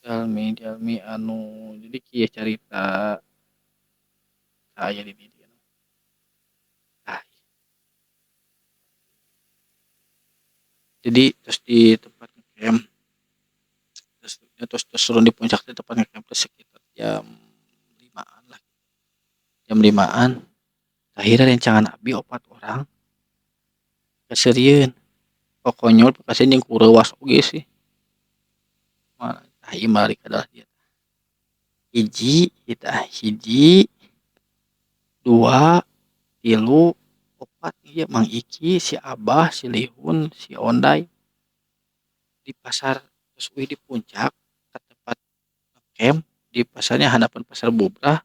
Jalmi-jalmi anu jadi kieu carita aya di dieu. Ah, jadi terus di tempat ngecamp, terus terus terus turun di puncak teh tempat ngecamp teh sekitar jam 5-an lah, jam 5-an. Akhirnya rencangan abi opat orang kaseurieun kokonyol, kasieun jeung kureuwas oge sih. Tah, ieu balik adalah dieu, hiji tah, hiji, dua, tilu, opat. Ieu Mang Iki, si Abah, si Lihun, si Onday di pasar. Terus uih di puncak ke tempat ngecamp di pasarnya, handapeun Pasar Bubrah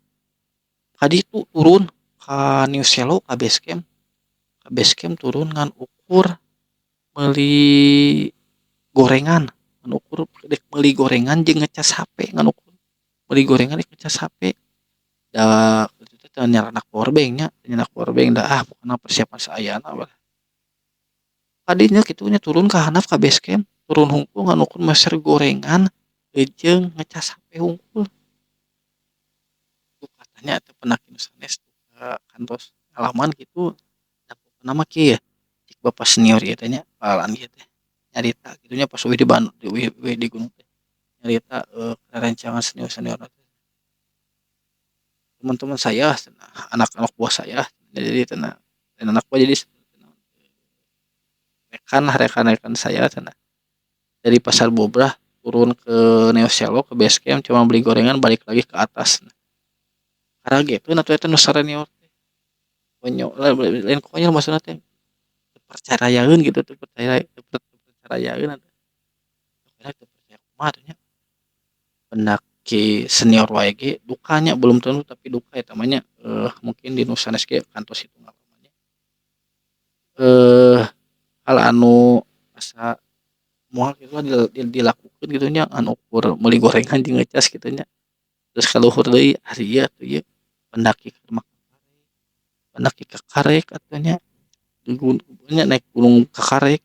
ka ditu, turun ka New Selo, ka base camp, ka base camp turun ngan ukur meuli gorengan, ngan ukur dek meuli gorengan jeung ngecas HP, ngan ukur meuli gorengan rek ngecas HP, da kitu teh teu nyarandak power bank nya, teu nyandak power bank da, ah, pokona persiapan saayana we. Kadinya kitu nya, turun ka handap ka base camp, turun hungkul ngan ukur meser gorengan jeung ngecas HP hungkul. Katanya teh pendaki nu sanes kantos ngalaman kitu. Da pokona mah kieu cek bapak senior ieu teh nya, paalaan ieu teh nyarita kitu nya, pas uih di Bandung, uih uih di gunung teh nyarita rerencangan senior-senior teh, "Teman-teman saya cenah, anak-anak buah saya," jadi cenah, lain anak buah, jadi rekan lah, rekan-rekan saya cenah, dari Pasar Bubrah turun ke Neo Selo, ke base camp, cuma beli gorengan, balik lagi ke atas. Karageteun atuh eta nu sarenior teh, konyol, lain konyol, maksudna teh teu percarayaeun gitu, teu percaya, teu percarayaeun atuh, teu percaya kumaha atuh nya. Pendaki senior wae ge duka nya, belum tentu, tapi duka eta mah nya, mungkin di nu sanes ge kantos kitu ngalamannya. Hal anu asa moal kitu lah dilakukeun kitu nya, anu ukur meuli gorengan jeung ngecas kitu nya. Terus ka luhur deui, ari ieu atuh ieu pendaki mah, pendaki kakarek atuh nya, di nya naik gunung kakarek.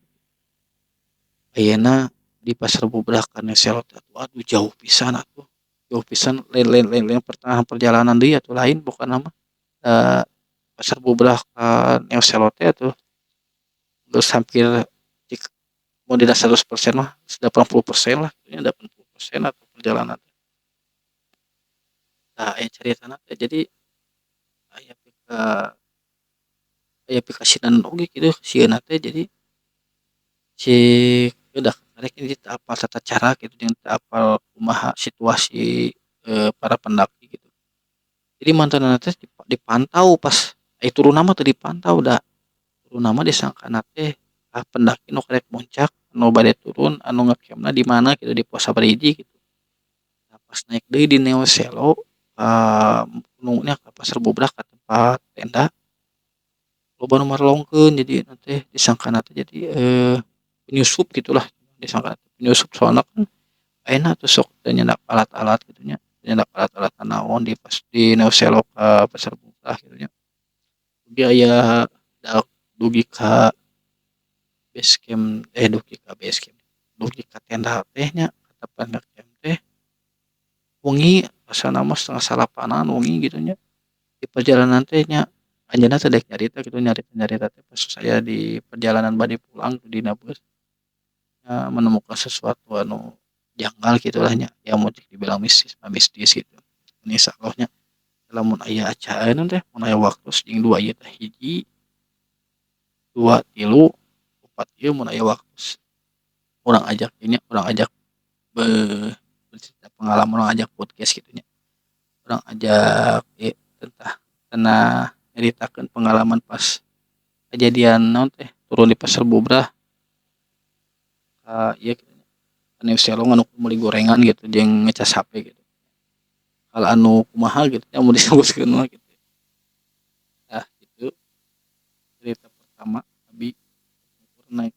Ayeuna di Pasar Bubrah ka Neo Selo teh aduh, jauh pisan atuh, jauh pisan, lain lain lain lain pertengahan perjalanan deui atuh, lain pokona mah. Pasar Bubrah ka Neo Selo teh atuh geus hampir mun dina 100% mah 80% lah nya, 80% atuh perjalanan. Tah, aya caritana teh, jadi aya pikasieunan oge kitu sieunna teh. Jadi si udah karek ini teu apal tata cara kitu jeung teu apal kumaha situasi para pendaki gitu. Jadi mantanna teh dipantau, pas ai turunna mah teu dipantau, da turunna mah disangkana teh, ah, pendaki nu karek muncak nu bade turun, anu ngecampna di mana kitu, di pos sabaraha hiji gitu. Nah, pas naik deui di Neo Selo ka gunungnya, ka Pasar Bubrah, ka tempat tenda, loba nu marelongkeun, jadi teh disangkana teh jadi penyusup gitulah, disangka penyusup, soalna kan ayeuna tuh sok teu nyandak alat-alat kitu nya, teu nyandak alat-alat nanaon di pas di Neo Selo ka Pasar Bubrah kitu nya. Dugi aya dugi ka base camp, eh, dugi ka base camp, dugi ka tenda teh nya, ka tempat ngecamp teh wengi, asana mah 8.30-an wengi gitu nya. Di perjalanan teh nya, anjeunna teh daek nyarita kitu, nyarita-nyarita teh pas saya di perjalanan bade pulang dina bus, menemukan sesuatu anu janggal kitu lah nya, ya mun dibilang mistis mah mistis gitu. Insyaallah nya, lamun aya acara naon teh, mun aya waktu jeung dua ieu teh, hiji, dua, tilu, opat ieu, mun aya waktu urang ajak ieu nya, urang ajak bercerita pengalaman, urang ajak podcast kitu nya, urang ajak ieu tentang cenah nyaritakeun pengalaman pas kejadian naon teh, turun di Pasar Bubrah ka ieu, ka Neo Selo, ngan ukur meuli gorengan gitu jeung ngecas HP gitu. Hal anu kumaha gitu nya, mun disebutkeun mah gitu. Tah, kitu cerita pertama abi naik.